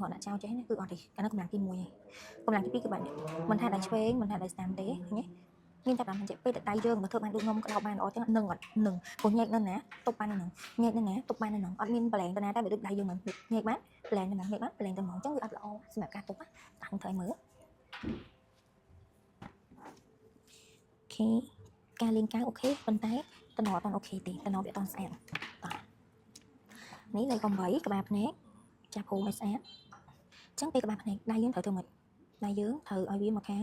គាត់ដាក់ចោលចេះណាគឺអត់ទេកាលនោះកម្លាំងទី1ឯងកម្លាំងទី2គឺបែបនេះមិនថាដៃឆ្វេងមិនថាដៃស្ដាំទេឃើញទេមានតែបានចេះពេលតែដៃយើងមកធ្វើបានដូចខ្ញុំក្តោបបានល្អចឹងនឹងអត់នឹងព្រោះញែកនៅណាទប់បាននៅនឹងញែកនៅណាទប់បាននៅនឹងអត់មានប្រឡែងទៅណាតែវាដូចដៃយើងមិនញែកបានប្រឡែងទៅណាញែកបានប្រឡែងទៅហ្មងចឹងវាអត់ល្អសម្រាប់ការទប់ណាតាំងធ្វើឲ្យមើល OK ការលេងកាវ OK ប៉ុន្តែតំណអត់តាន់ OK ទេតំណវាអត់តាន់ស្អាតតោះនេះលេខ8ក្បាលភ្នែកចាប់ហូមឲ្យស្អាតអញ្ចឹងពេលក្បាលភ្នែកដៃយើងត្រូវធ្វើម៉េចដៃយើងត្រូវឲ្យវាមកខាង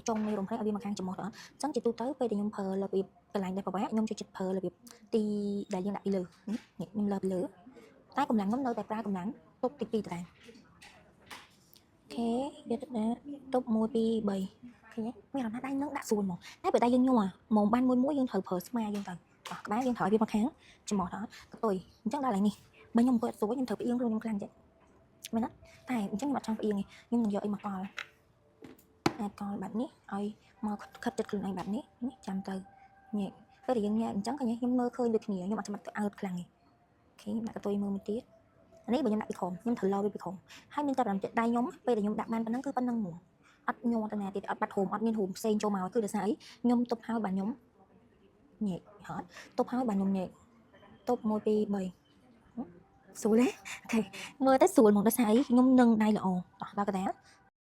ចុងនៃរោមភ្នែកឲ្យវាមកខាងច្រមុះទៅអត់អញ្ចឹងជាទូទៅពេលដែលខ្ញុំប្រើរបៀបកន្លែងដែលពិបាកខ្ញុំចូលចិត្តប្រើរបៀបទីដែលយើងដាក់ពីលើនេះខ្ញុំលើពីលើតែកម្លាំងខ្ញុំនៅតែប្រើកម្លាំងទប់ទី2ដដែល OK យកទៅដាក់ទប់1 2 3ឃើញទេមានអារម្មណ៍ថាដៃនឹងដាក់ស្រួលហ្មងតែពេលដៃយើងញ័រហ្មងបានមួយមួយយើងត្រូវប្រើស្មាយើងទៅអោះក្បាលយើងត្រូវឲ្យវាមកខាងច្រមុះទៅអត់កតុយអញ្ចឹងដល់ឡើយនេះបើខ្ញុំអង្គុយអត់ស្រួលខ្ញុំត្រូវផ្អៀងខ្លួនខ្ញុំខ្លាំងចិត្តមែនទេតែអញ្ចឹងខ្ញុំអត់ចង់ផ្អៀងទេខ្ញុំនឹងយកអីមកកល់អាចកល់បែបនេះឲ្យមកខិតចិត្តខ្លួនឯងបែបនេះនេះចាំទៅញែកពេលដែលយើងញែកអញ្ចឹងឃើញទេខ្ញុំមើលឃើញដូចគ្នាខ្ញុំអត់ចាំបាច់ទៅអើតខ្លាំងទេ OK ខ្ញុំដាក់កតុយមើលមួយទៀតអានេះបើខ្ញុំដាក់ពីក្រោមខ្ញុំត្រូវឡវាពីក្រោមហើយមានតែប្រចាំដៃខ្ញុំពេលដែលខ្ញុំដាក់បានប៉ុណ្ណឹងគឺប៉ុណ្ណឹងហ្មងអត់ញ័រទៅណាទៀតអត់បាត់ហូមអត់មានហូមផ្សេងចូលមកគឺដោយសារអីខ្ញុំទប់ហើយបាទខ្ញុំញែកហត់ទប់ហើយបាទខ្ញុំញែកទប់1 2 3ស្រួលទេ OK មើលទៅស្រួលហ្មងដោយសារអីខ្ញុំនឹងដៃល្អតោះដល់កណ្ដាល